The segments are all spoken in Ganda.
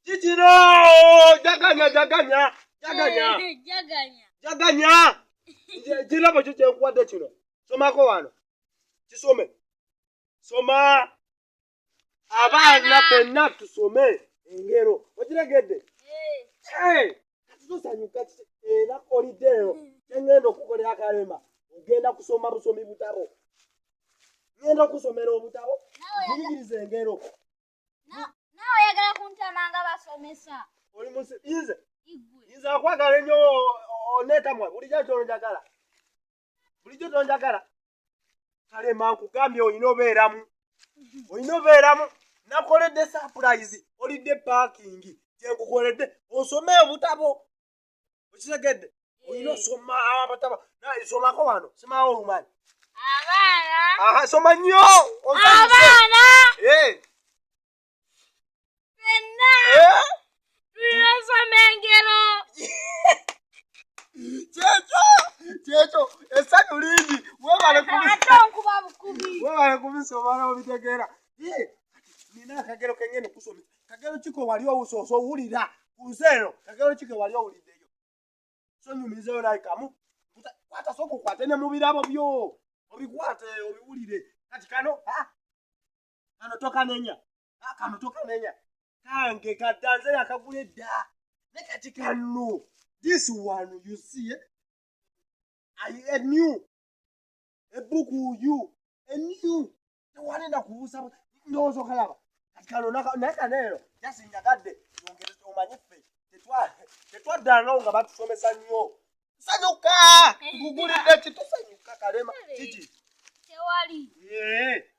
Kikino jaganya jaganya jaganya jaganya jaganya kirabo kyo kyenkuwadde kino somako wano kisome soma abaana ffenna tusome engero okiregedde. Kati tosanyuka era oliddeeyo kyengenda okukolera Kalema ogenda kusoma busomi butabo ngenda okusomera obutabo nkuyigiriza engero. Naawe oyagala kuntama nga basomesa. Oli musi nze nze akwagala ennyo oneetamwa bulijjo tonjagala bulijjo tonjagala Kalema nkugambye olina obeeramu olina obeeramu nakoledde surprise olidde parking gyenkukoledde osome obutabo okitegedde olina osoma abatabo somako wano simawo olumanyi abaana aha soma nnyo abaana fenna tulina osoma engero. Kyekyo kyekyo essanyu lingi webale ate onkuba bukubi webale kubisoma n'obitegeera. Nina akagero kengenda okusomesa kagero kiko wali owusoosa owulira ku nsi eno kagero kiko wali owuliddeyo so nyumizeyo naye kamu kwata sooka okwate ne mu birabo byo obikwate obiwulire kati kano kano tokanenya kano tokanenya kange kadda nze yakagula edda ne kati kano this one you see I a new a book you a new tewalina kubuusa ndowooza okalaba kati kano naye kano eno jasinjagadde yongere omanye ffe tetwaddangawo nga batusomesa nnyo sanyuka nkugulidde ki tosanyuka Kalema kiki tewali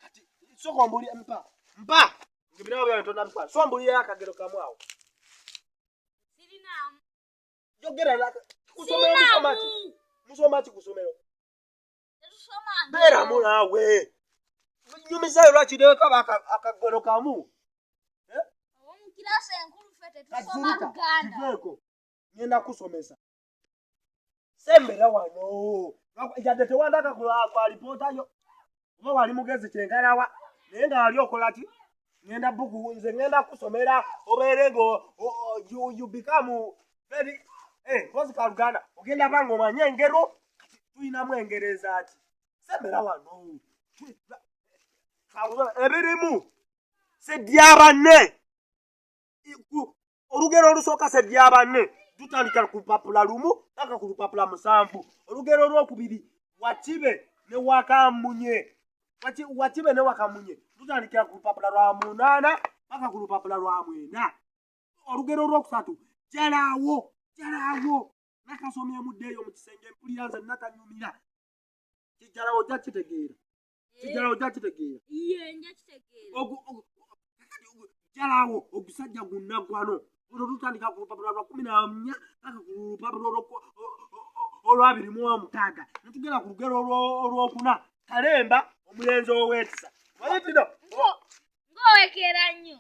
kati sooka ombulire mpa mpa ebirabo byange tonabitwala so mbulire akagero kamu awo sirinaamu yogera kusomero musoma ki musoma ki kusomero tetusoma beeramu naawe nyumizayo lwaki leka akagero kamu omu kirasi enkulu ffe tetusoma kazirika Luganda kiveeko ngenda kusomesa sembera wano yadde tewandaka ku alipoota yo oba wali mugezi kyenkanawa naye nga wali okola ki ngenda buku nze ngenda kusomera obeere nga you become very mpozi ka Luganda ogenda banga omanye engero kati tulinamu engero ezaaki sembera wano ebirimu sedyabanne olugero olusooka sedyabanne tutandika ku lupapula 1 paka ku lupapula 7 olugero olwokubiri wakibe ne wakamunye wakibe ne wakamunye tutandikira ku lupapula lwa 8 paka ku lupapula lwa 9 olugero olwokusatu jalaawo jalaawo nakasomyemuddeeyo mu kisenge mpulira nze nakanyumira kijjalawo ojja kitegeera kijjalawo ojja kitegeera Iye nja kitegeera jalaawo ogusajja gunaggwano olwo lutandika ku lupapula lwa 14 paka ku lupapula olwa 26 netugenda ku lugero olwokuna Kalemba omulenzi ow'ekisa omanyi tino ng'owekera nnyo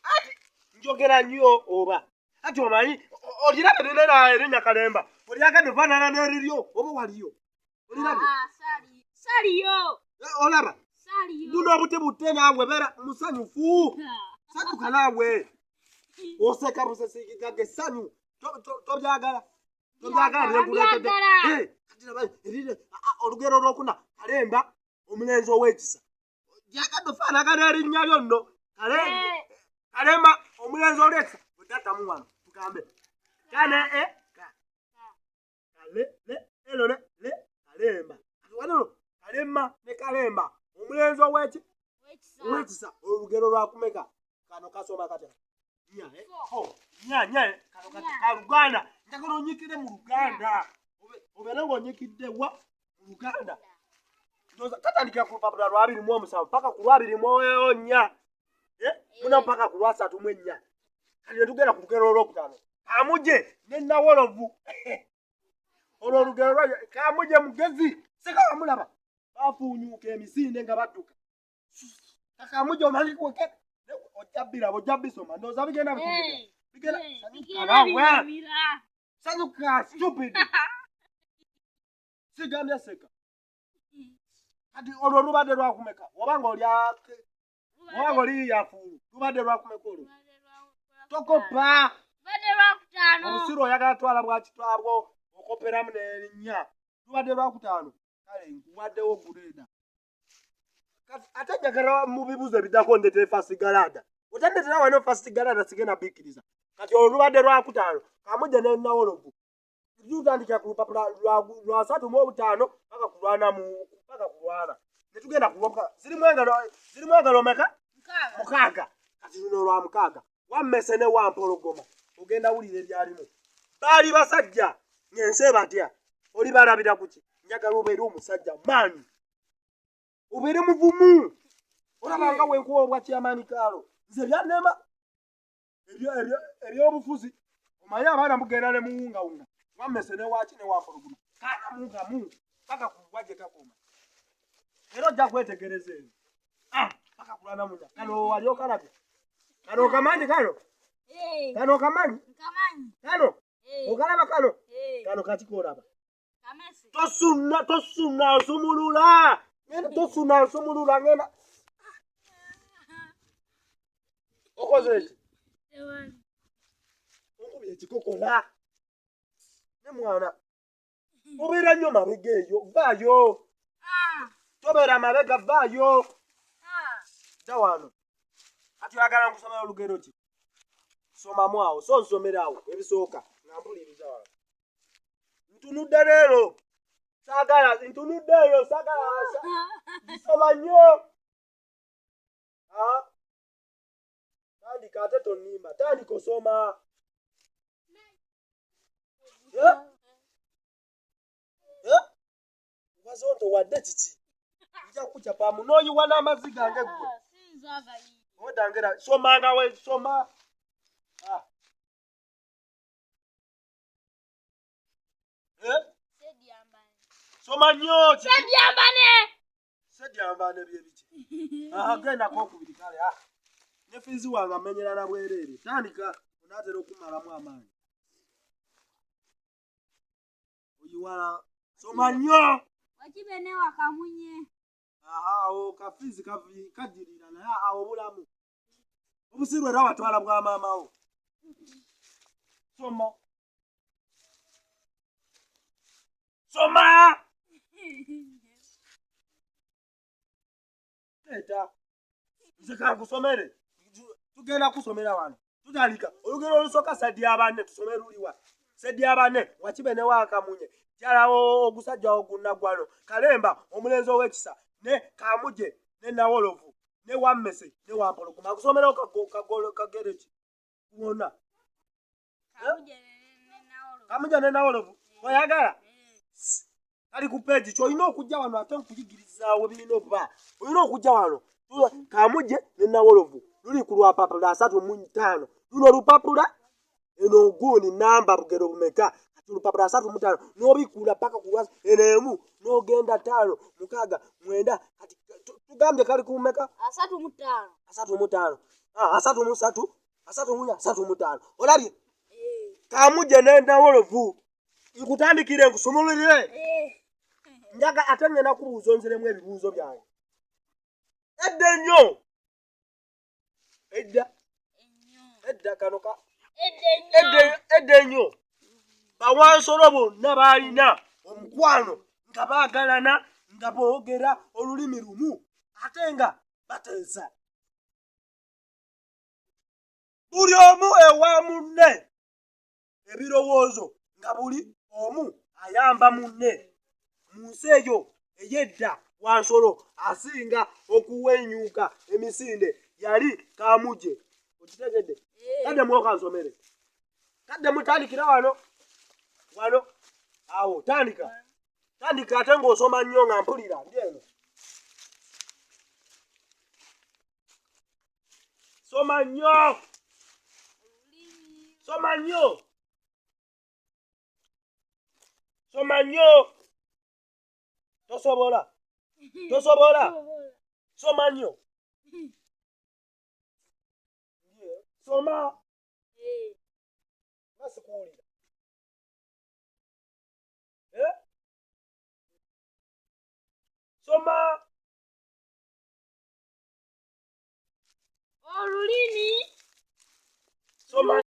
ati njogera nnyo oba ati omanyi olirabye linena erinnya Kalemba olyagadde ofaanana n'eriryo oba waliyo olirabye saliyo olaba saliyo guno obuti butte naawe beera musanyufu sanyuka naawe oseka busesigaga essanyu tobyagala tobyagala byenkuleetedde olugero olwokuna Kalemba omulenzi ow'ekisa lyagadde ofaanagana erinnya lyo nno Kalemba omulenzi olw'ekisa ogattamu wano tugambe kane e ka kale le elo le le Kalemba wano Kalema ne Kalemba omulenzi ow'eki ow'ekisa olugero lwakumeka kano kasoma katya nya nya nya kano ka Luganda njagala onyikire mu Luganda obeere ng'onyikidde wa mu Luganda katandikira ku lupapula lwa 27 paka ku lwa 24 muna mpaka ku lwa 34 kati ne tugenda ku lugero olwokutaano Kamuje ne Nawolovu olwo olugero lwa Kamuje mugezi seka wamulaba bafuunyuuka emisinde nga badduka Kamuje omanyi kuweke ojja biraba ojja bisoma ndowooza bigenda bigenda sanyuka stupid sigambye seka kati olwo lubadde lwakumeka obanga olya obanga oli yafuulu lubadde lwakumeka olwo Tokopa. Lubadde lwakutaano. Obusiru oyagala twala bwakitwabwo okoperamu n'erinnya. Lubadde lwakutaano. Kale nkuwaddewo guleeda. Kati ate njagala mu bibuuzo ebiddako ndeetera first galada. Otandetera wano first galada sigenda bikkiriza. Kati olwo lubadde lwakutaano. Kamujje ne Nawolovu. Tutandikira ku lupapula lwa 35 paka ku lwana mu paka ku lwana. Ne tugenda ku lwaka. Zirimu engalo meka? 6. Kati luno lwa 6. Wammese ne Wampologoma. Ogenda wulira ebyalimu. Baali basajja ng'ensi ebatya. Oli balabira ku ki? Njagala obeere omusajja maanyi. Obeere muvumu. Olaba nga wenkuwa obwa kyamaanyi kaalo. Nze byannema ebyobufuzi. Omanyi abaana mugenda ne muwungawunga. Wammese ne waaki ne Wampologoma. Kaakamugamu paka ku gwa gye kakoma. Era ojja kwetegereza eyo. Paka kulwana munya. Kano wali okalabye. Kano okamanyi kano? Kano okamanyi? Nkamanyi. Kano? Okalaba kano? Kano kati kolaba. Kamese. Tosuna osumulula. Ngenda tosuna osumulula ngenda. Okoze ki? Onkubye ekikokola. Ne mwana. Obeera nnyo mabega eyo, vaayo. Tobeera mabega, vaayo. Dda wano. Kati oyagala nkusomera olugero ki? Somamu awo, so nsomera awo ebisooka nga mpuliriza wano. Ntunudde leero. Saagala, ntunudde eyo, saagala. Nsoma nnyo. Tandika ate tonnimba, tandika osoma. Wazonto wadde kiki? Nja kukucapamu n'oyiwa n'amazzi gange ggwe. Odangera, soma nga we, soma. Soma nnyo. Sedyambane. Sedyambane bye biki? Genda kokubiri kale. Ne fizi wange amenyera na bwereere. Tandika onaatera okumalamu amaanyi. Oyiwala. Soma nnyo. Wakibe ne wakamunye. Awo kafizi kajirira naye awo bulamu. Obusiru era watwala bwa maama wo. Soma. Soma! Leeta. Nze kankusomere. Tugenda kusomera wano. Tutandika. Olugero olusooka Ssedyabane tusome luliwa. Ssedyabane wakibe ne Wakamunye. Kyalawo ogusajja ogunaggwano. Kalemba omulenzi ow'ekisa ne Kamuje ne Nawolovu ne Wammese ne Wampologoma. Akusomerawo kagere ki? Wonna. Kamuje ne Nawolovu. Oyagala? Kali ku peegi ky'olina okujja wano ate nkuyigirizaawo birina okuba. Olina okujja wano. Kamuje ne Nawolovu luli ku lwapapula 35. Luno lupapula eno gundi namba bugero bumeka. Kati olupapula 35 n'obikula paka ku lwa eno emu n'ogenda 5 6 9. Kati tugambye kali ku meka? 35. 35. 33, 34, 35. Olabye? Kamuje ne Nawolovu. Nkutandikire nkusumululire. Njaga ate ngenda kubuuza onziremu ebibuuzo byange. Edda ennyo. Edda. Edda kano ka. Edda ennyo. Bawansolo bonna baalina omukwano nga baagalana nga boogera olulimi lumu ate nga bateesa. Buli omu ewa munne ebirowoozo nga buli omu ayamba munne. Mu nsi eyo ey'edda Wansolo asinga okuwenyuka emisinde yali Kamuje. Okitegedde? Kadde mwoka nsomere. Kadde mutandikira wano. Wano. Awo tandika. Tandika ate ng'osoma nnyo nga mpulira. Ndi eno. Soma nnyo. Soma nnyo. Soma nnyo. Tosobola. Tosobola. Soma nnyo. Soma. Nasikuwulira. Soma. Olulimi. Soma.